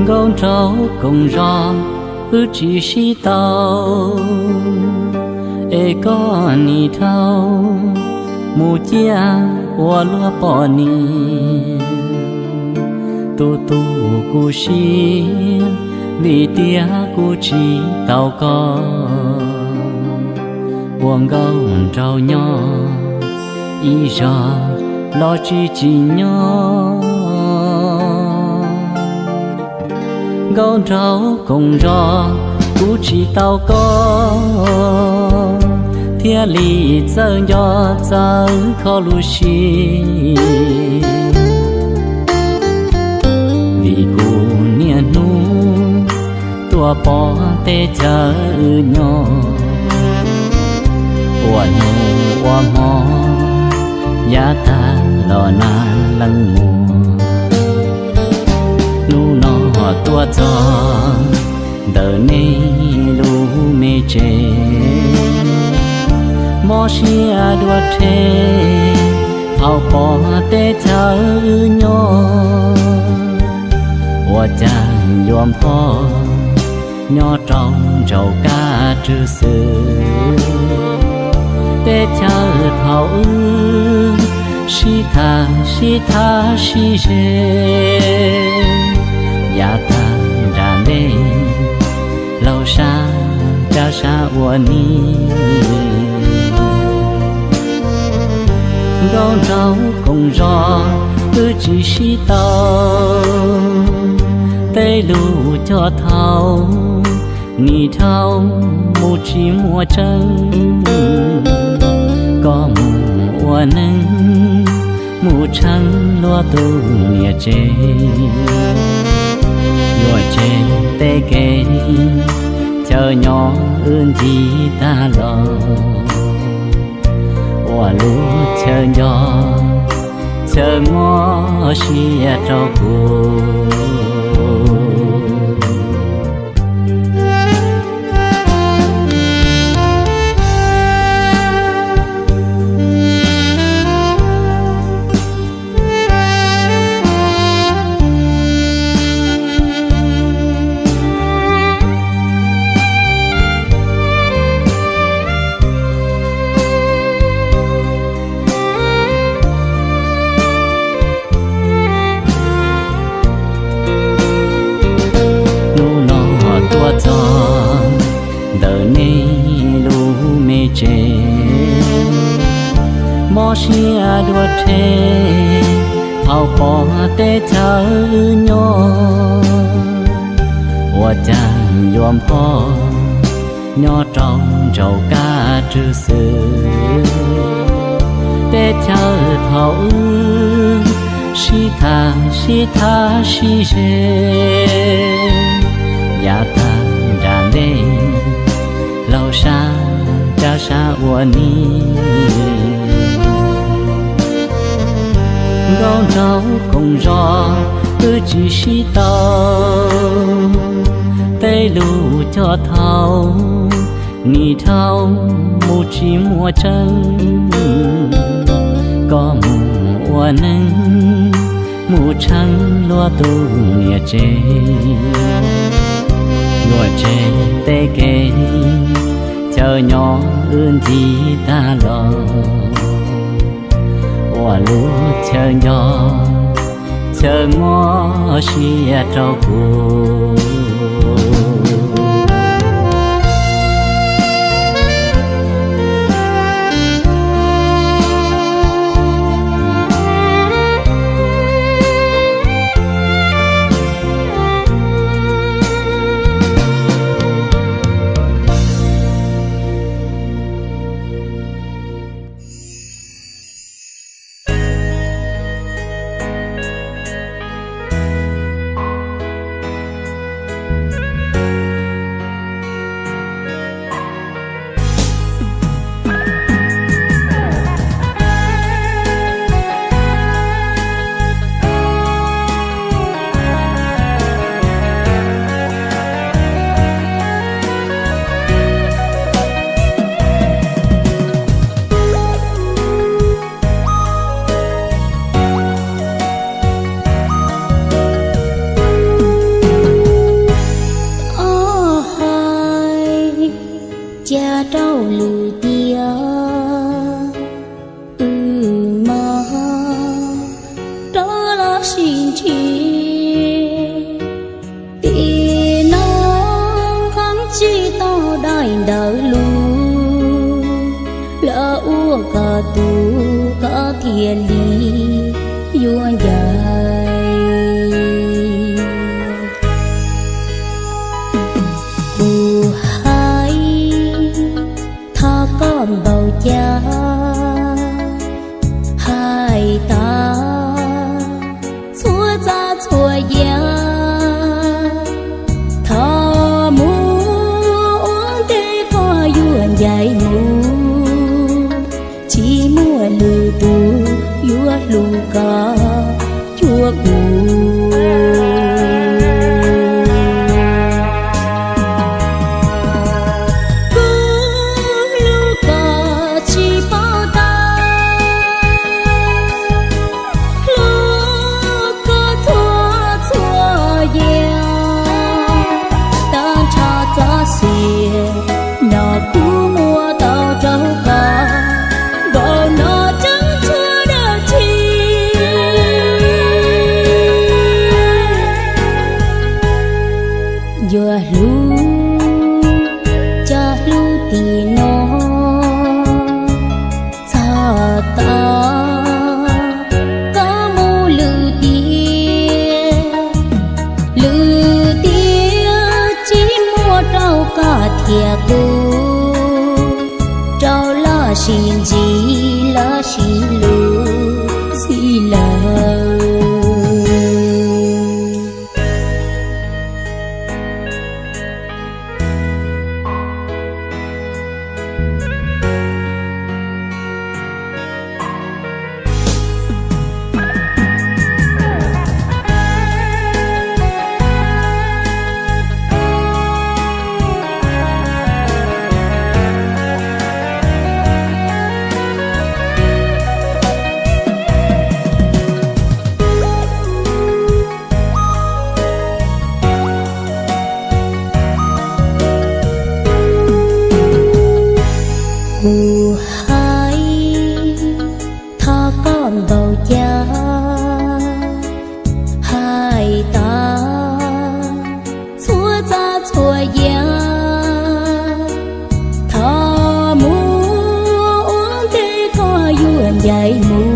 Nkauj nraug koom zos wb tsis sib tau, es koj nim dhau mus ciaj ua luag poj niam. Tus tus kuv siab vim tias kuv tsis tau koj, ua nkauj nraug nyob ib zog los tsis tsim nyog. Nkauj nraug koom zos kuv tsis tau koj, thiaj li txawj nco txawj kho lub siab. Vim kuv niaj hnub tuaj pom teb chaws wb nyob, ua hnub ua hmo yav tag los nag leej muag. Hnub no tuaj txog ntawm nej lub me tsev, mob siab dua rhe thaum pom teb chaws wb nyob. Ua cas yuav npho nyob rau ntsaum kab rwg xwb. Teb chaws thaum wb sib tham sib tham sib ze, yav tag nram ntej laug sab cab sab ua ni. Nkauj nraug koom zos wb tsis sib tau, tej lus cog thaum nim dhau mus tsis muaj tseeb. Koj mus ua neeg mus tsheej luag tus niam tsev, yuam tsev tej kev chaw nyob wb ncig tag los, ua lub chaw nco chaw mob siab rau kuv. Hnub no tuaj txog ntawm nej lub me tsev, mob siab dua rhe thaum pom teb chaws wb nyob. Ua cas yuav npho nyob rau ntsaum kab rwg xwb. Teb chaws thaum wb sib tham sib tham sib ze, yav tag nram ntej laug sab cab sab ua ni. Nkauj nraug koom zos wb tsis sib tau, tej lus cog thaum nim dhau mus tsis muaj tseeb. Koj mus ua neeg mus tsheej luag tus niam tsev, yuam tsev tej kev chaw nyob wb ncig tag los, ua lub chaw nco chaw mob siab rau kuv. Tuaj koj tus koj thiaj li yuav ncaim. Kuv hais thov koj npaum cas hais tas txhua txaj txhua yam. Thov mus ua ntej koj yuav ncaim mus, tsis muaj lwm tus yuav hlub koj cuag kuv. Kuv hlub koj tsis paub tag, hlub koj txhua txhua yam. Tag nrho txoj sia no kuv muab tau rau koj, npaum no tseeb tshuav dab tsi yuav hlub, cov hlub tim no txog tod koj mus lwm tiam, lwm tiam tsis muaj rau koj thiab kuv, rau los sis ntsib los sis lus xij lawm. Kuv hais thov koj npaum cas hais tas txhua txaj txhua yam. Thov mus ua ntej koj yuav ncaim mus,